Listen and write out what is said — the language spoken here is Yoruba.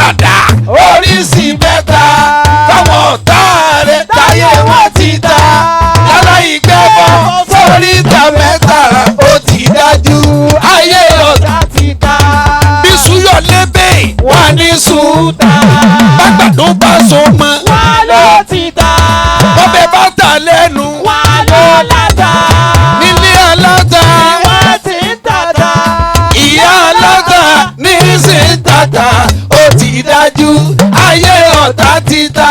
Àdá oríṣi mẹ́ta táwọn ọ̀tá rẹ̀ táyé wọn ti ta láláì gbẹ́bọ sóríta mẹ́ta, ó ti dájú, ayé ọ̀tá ti ta. Bí suyọ̀ lébè wà ní sùúta, bàgbàdo bá so mọ́, Wà ló ti ta. bọ́bẹ̀ bá ta lẹ́nu, Wà ló láta. Nílé aláta, Wọ́n ti ń tàta. Ìyá aláta ní sí ń tàtà, ó ti dájú, ayé ọ̀tá ti ta.